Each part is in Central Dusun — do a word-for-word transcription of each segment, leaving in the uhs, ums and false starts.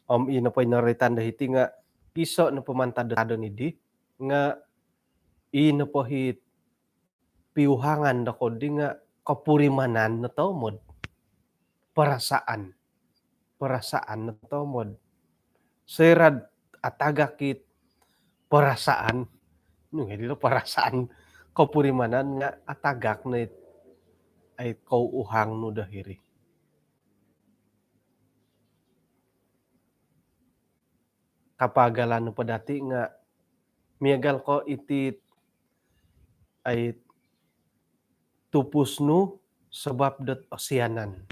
Om ino po i noroitan do hiti nga iso nopo mantad do tadon idi nga ino po hit piuhangan do kodi nga kopurimanan no tomod. Perasaan. Perasaan no tomod. Soira'd atagak it perasaan. Nu hiri lo perasaan, kopurimanan nga atagak no it ai kouhang nu do hiri. Kapagalan nu po dati nga miagal ko iti ai tupus nu sebab dot osianan.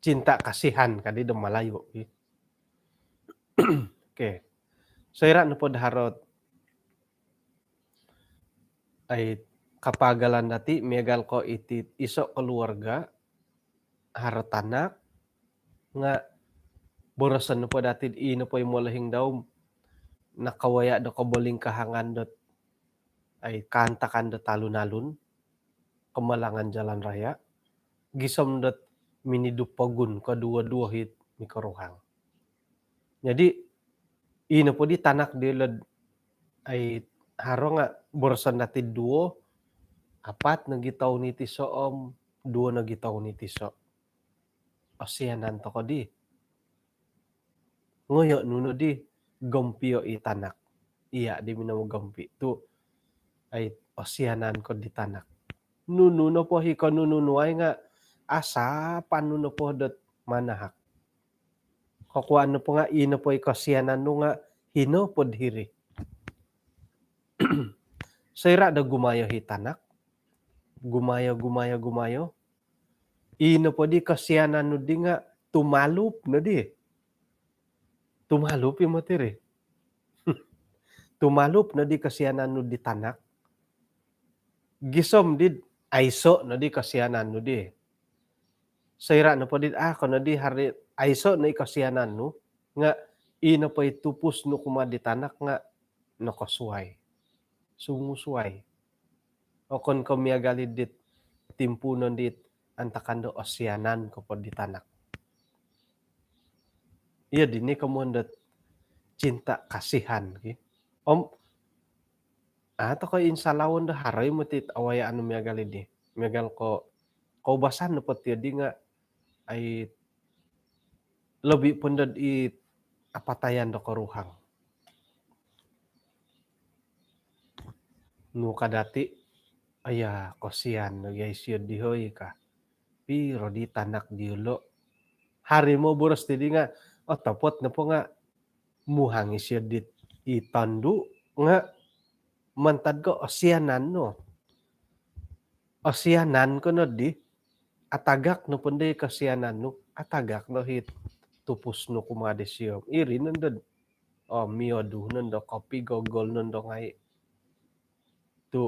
Cinta kasihan kadi do Malayu. Okey. Soira' nopo do harot ai kapagalan dati miagal ko iti iso keluarga haro tanak nga boroson nopo dati ino po i molohing dau nakawaya do kobolingkahangan dot ai kaantakan dot alun-alun kemalangan jalan raya gisom dot minidu pogun koduo-duo hit mikoruhang. Jadi ino po di tanak diolo ai haro nga boroson dati duo, apat nogi toun iti so om duo nogi toun iti so. Osianan toko di. Ngoyo' nunu di gompio i tanak. Iya' di minomogompi tu ai osianan ko di tanak. Nunu nopo hi ko nunu nuai nga asapan nu nopo dot manahak. Kokuan nopo nga ino po i kosianan nu nga hino pod hiri. Soira' do gumayo hi tanak, gumayo, gumayo, gumayo. Ino po di kosianan nu di nga tumalup no di. Tumalup i moti ri. Tumalup no di kosianan nu di tanak. Gisom di aiso no di kosianan nu di. Soira' nopo di a' ko no di hari aiso no i kosianan nu nga ino po i tupus nu kumaa di tanak nga nokosuai. Sungusuai. Okon ko miagal i dit timpuunon dit antakan do osianan ko po di tanak. Iyo dini komoyon dot cinta kasihan ki. Om a' toko insalawon do haro i moti awayaan nu miagal i di. Miagal ko koubasan nopo ti di nga ai lobi po ndo i apatayan do koruhang. Nu ka dati, aya kosian no gai sio di hoi ka. Piro di tanak diolo. Hari moboros ti di nga otopot nopo nga muhang isio dit i tondu nga mantad ko osianan no. Osianan ko no di atagak no po ndo i kosianan nu, atagak no hi tupus nu kumaa disio. Iri nondo o miodu nondo kopi gogol nondo ngai. Tu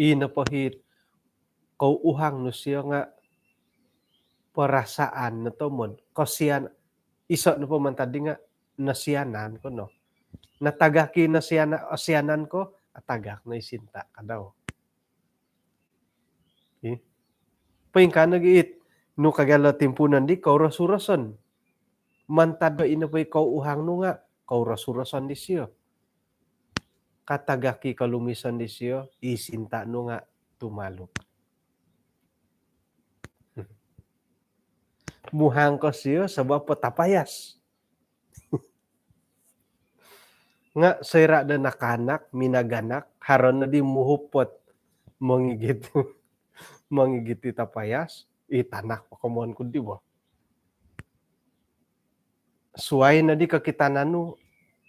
ino po hi kouhang nu sio nga perasaan no tomod kosian iso nopo mantad di nga nosianan ko no. Natagak i nosiana, osianan ko, atagak no i sinta kadau. Ih. Poingkaa nogi it nu kagalo timpuunon di kouros-uroson. Mantad do ino po i kouhang nu nga kouros-uroson disio. Katagak i kolumison disio, i sinta nu nga tumalup. Muhang ko sio sabab po tapayas. Nga soira do nakanak minaganak haro no di muhupot mongigit mongigit i tapayas i tanak po komoyon ku di bo. Suai no di kokitanan nu,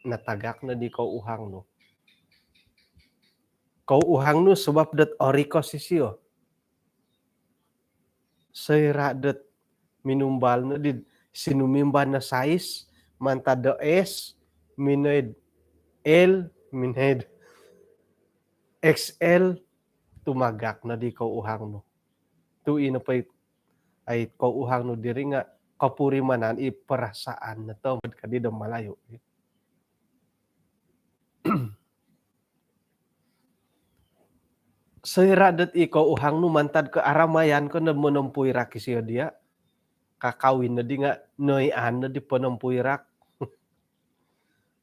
natagak no di kouhang nu. Kouhang nu sabab dot orikos isio. Soira dot minumbal no di sinumimban no sais mantad do S, minoid L, minoid X L, tumagak no di kouhang nu. Tu ino po i ai kouhang nu diri nga kopurimanan i perasaan no tomod kadi do Malayu. Soira dot i kouhang nu mantad ko aramayan ko no monompuirak isio dia. kakawin nodi nga' noian nodi ponompuirak.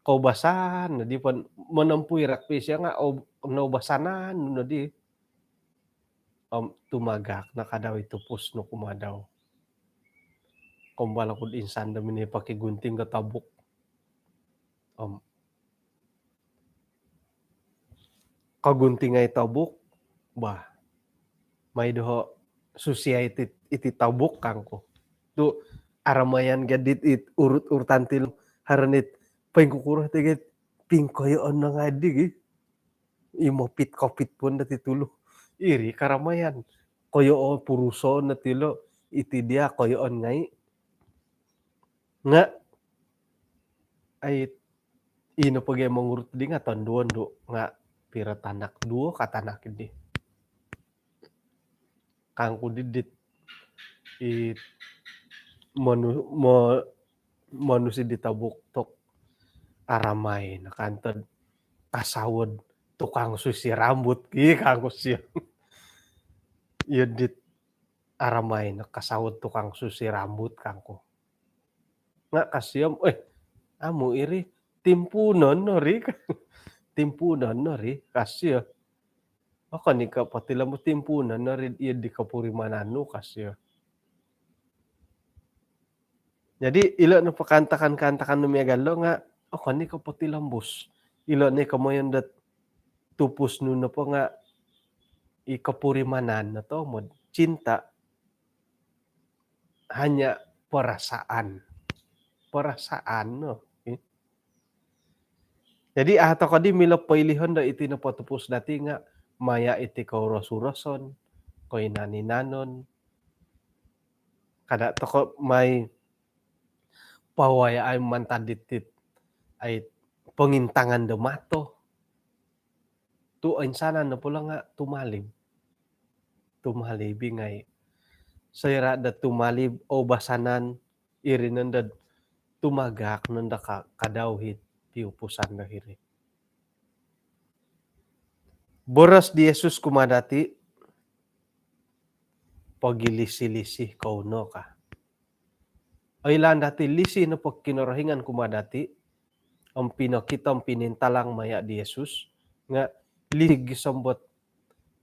Koubasan nodi pon-, monompuirak po isio nga' ou-, noubasanan nodi. Om tumagak no kadau i tupus nu kumaa dau. Kombal oku'd insan do minoi pokigunting do tobuk. Om kogunting ai tobuk, bah, mai doho' susiai iti, iti tobuk kangku. Tu' aramaian gadit it urut-urutan tilo, haro nit poingkukuro ti git pingkoyoon no ngai' di gi. I mopit-kopit pun dati tulu. Iri karamaian. Koyoon purusoon no tilo, iti dia koyoon ngai'. Nga' ai, ino pogi mongurut di nga' tondu-ondu nga' piro tanak, duo ka tanak di. Kangku didit i monu-, mo-, monusi di tobuk tu' aramai no kantod kasawod tukang susi rambut ki kangku sio. Iyo dit aramai no kasawod tukang susi rambut kangku. Nga' ka sio om, eh, amu iri, timpuunon no ri. Timpuunon no ri, ka sio. Okon i ko' potilombus, timpuunon no ri iyo di kopurimanan nu, ka sio. Jadi ilo nopo kaantakan-kaantakan nu miagal lo nga' okon i ko' potilombus. Ilo no i komoyon dot tupus nu nopo nga' i kopurimanan no tomod, cinta, hanya perasaan. Perasaan no. Jadi a' toko di milo poilihon do iti nopo tupus dati nga' maya' iti kouros-uroson, koinan-inanon. Kada' toko mai pawayai mantad ditit ai pongintangan do mato. Tu' oinsanan nopo lo nga' tumalib. Tumalib i ngai'. Soira' do tumalib, oubasanan, iri nondo tumagak nondo ka-, kadau hit piupusan do hiri. Boros di Yesus kumaa dati, pogilisi-lisi kou no ka. Oilaan dati lisi nopo Kinorohingan kumaa dati, om pinokito om pinintalang maya' di Yesus, nga' lisi gisom dot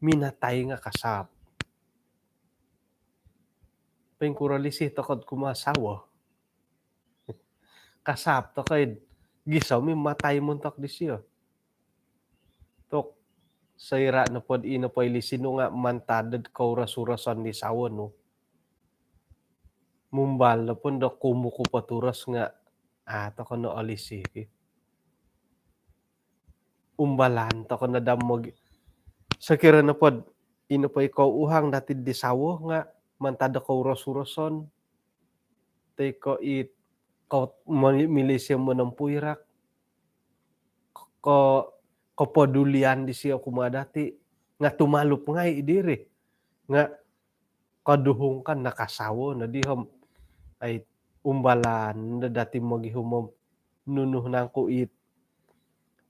minatai nga' kasaap. Poingkuro lisi toko'd kumaa sawo? Kasaap toko'd gisom i matai montok disio. Tu' soira' nopod ino po i lisi nu nga' mantad dot kouros-uroson di sawo nu, mumbal nopo ndo kumuku po turos nga' a' toko no olisi ki. Umbalan toko no daa mogi-, sokiro nopod ino po i kouhang dati di sawo nga' mantad do kouros-uroson, toi ko' i ko-, mo-, milo isio monompuirak, ko-, kopodulian disio kumaa dati nga' tumalup ngai' diri. Nga' koduhung kan nakasawo nodi om ai umbalan do dati mogihum om nunu nangku i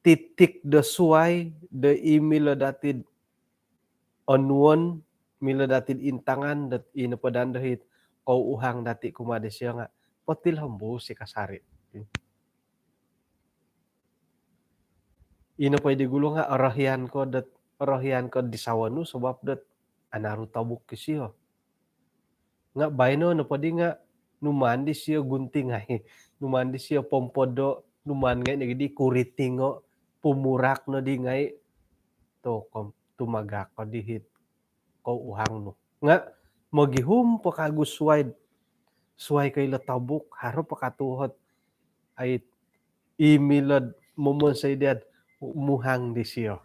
titik do suai do i milo dati'd onuon, milo dati'd intangan dot ino po daa ndo hit kouhang dati kumaa disio nga' potilombus i kasari. Ino po i di gulu nga' orohian ko dot, orohian ko di sawo nu sabap dot anaru tobuk isio. Nga' baino nopo di nga' numaan disio guntingai, numaan disio pompodo, numaan ngai' nogi di kuritingo, pumurak nodi ngai'. Tu' kom-, tumagak ko di hit kouhang nu. Nga' mogihum po kagu suai, suai ko ilo tobuk, haro po katuhot ai i milo'd momonsoi dia'd muhang disio.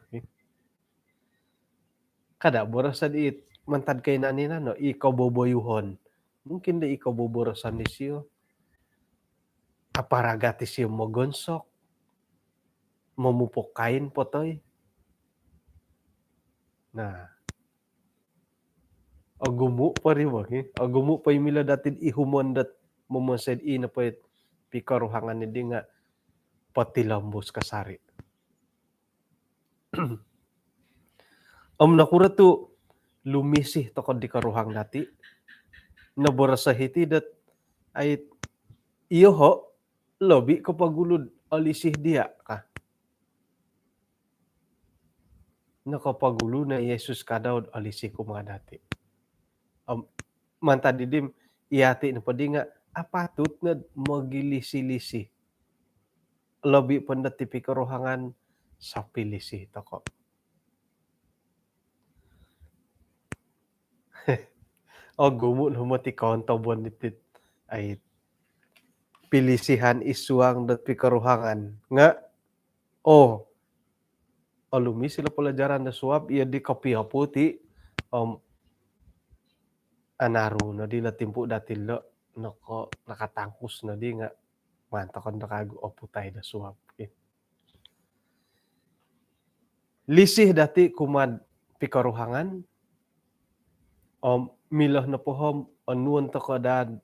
Kada' boroso'd i mantad koinan-inan no, i koboboyuhon. Mungkin do i koboboroson disio, aparagat isio mogonsok, momupuk kain po toi. Nah, ogumu' po ri bo ki, ogumu' po i milo dati'd ihumon dot momonsoi'd i nopo i pikoruhangan iddi nga' potilombus kasari'. Om nokuro tu' lumisi toko' di koruhang dati'? Noboros o hiti dot ai, iyoho' lobi' kopogulu'd olisih diya' ka. Nokopogulu no Yesus kadau'd olisih kumaa dati'. Om mantad iddi, iyati' nopoddi nga' apatut nod mogilisi-lisi. Lobi' po ndo ti pikoruhangan, sopilisi toko'. Ogumu' no moti kontobon diti'd ai, pilisihan id suang dot pikoruhangan. Nga' oo, olumis ilo pelajaran do suab, iyo di kopio puti', om anaru noddi ilo timpu' dati' ilo, noko, nakatangkus noddi nga' maan toko' ndo kagu oputai do suab. Lisih dati' kumaa'd pikoruhangan, om milo nopo om onuon toko' daa'd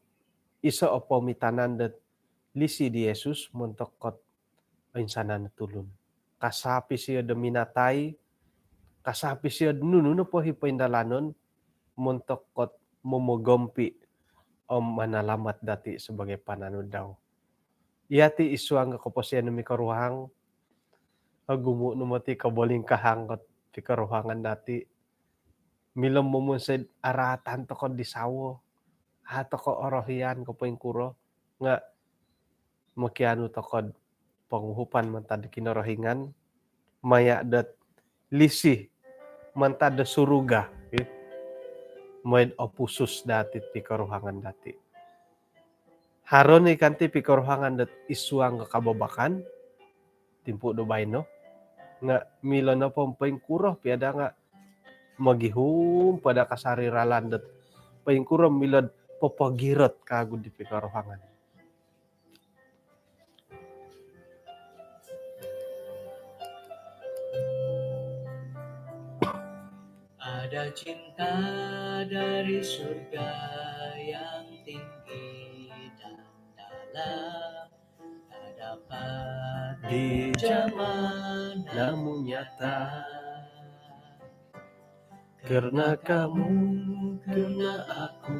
iso' o poomitanan dot lisih di Yesus montok kot oinsanan o tulun. Kasaap isio do minatai, kasaap isio do nunu nopo i poindalanon montok kot momogompi' om manalamat dati' sabagai pananud dau. Iyati' id suang do koposiyon do mikoruhang, ogumu' no moti kobolingkahang kot pikoruhangan dati'. Milo momonsoi'd araatan toko' di sawo, a' toko' orohian ko poingkuro, nga' mokianu toko'd ponguhupan mantad Kinorohingan, maya' dot lisih mantad do suruga, eh, moi'd opusus dati'd pikoruhangan dati'. Haro no i kanti pikoruhangan dot id suang do kababakan, timpu' do baino. Nga' milo nopo poingkuro pia daa nga' mogihum po daa kasari ralan dot poingkuro milo'd popogirot kagu'd di pikoruhangan. Ada cinta dari surga yang tinggi dan dalam, tak dapat dijamah namun nyata. Karena kamu, karena aku,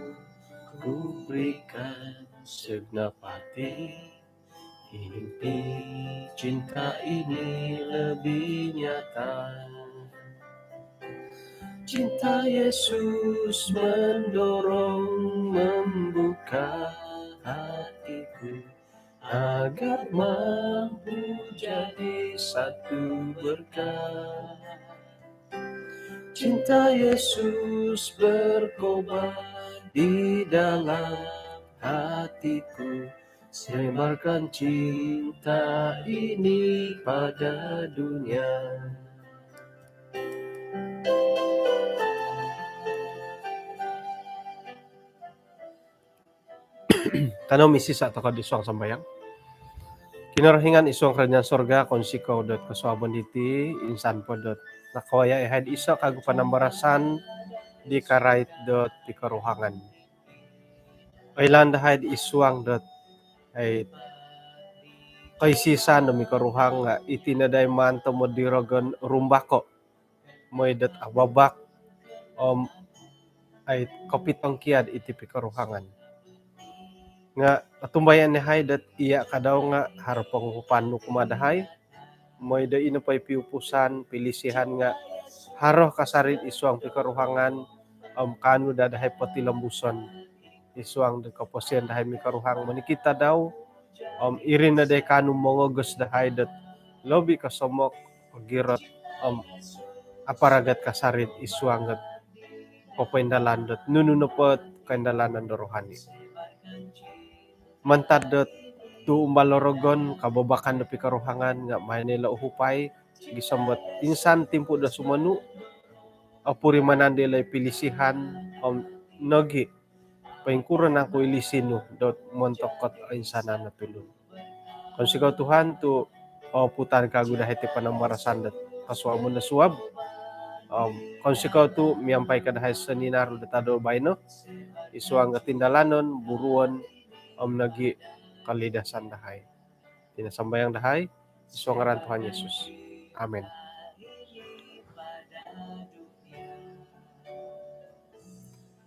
ku berikan segenap hati. Mimpi cinta ini lebih nyata. Cinta Yesus mendorong, membuka hatiku agar mampu jadi satu berkat. Cinta Yesus berkobar di dalam hatiku, sebarkan cinta ini pada dunia. Kanou misisa' toko' id suang sambayang. Kinorohingan id suang kerajaan sorga, kounsikou dot kosuabon diti, insan po dot nakawaya' iyahai'd iso' kagu panambarasan di karait dot pikoruhangan. Oilaan dahai'd id suang dot, ai, koisisan do mikoruhang nga' iti no dai maan tomod di rogon rumbako', moi dot ababak om, ai, kopitongkiad iti pikoruhangan. Nga' otumbayaan iyahai dot iya' kadau nga' haro ponguhupan nu kumaa dahai, moi do ino po i piupusan, pilisihan nga' haro kasari'd id suang pikoruhangan om kaanu daa dahai potilombuson id suang do koposiyon dahai mikoruhang monikid tadau, om iri no dai kaanu mongogos dahai dot lobi kosomok, ogirot om aparagat kasari'd id suang dot popoindalan dot nunu nopo't koindalanan do rohani. Mantad dot tu' umbal o rogon kababakan do pikoruhangan nga' maan ilo uhupai gisom dot insan timpu' do sumonu' opurimanan dilo i pilisihan om nogi' poingkuro nangku i lisi nu dot montok kot oinsanan o tulun. Kounsikou Tuhan tu' oputan kagu dahai ti panambarasan dot kosuabon do suab. Om kounsikou tu' miampai ko dahai soninaru do tadau baino id suang dot indalanon, buruon om nogi' kolidasan dahai. Iti no sambayang dahai id suang ngaran Tuhan Yesus. Amin.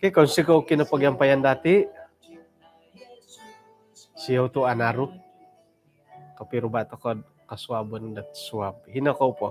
Okey, kounsikou kinopogiampayan dati'. Siou tu' anaru. Kopiruba' toko'd kosuabon dot suab. Hino kou po.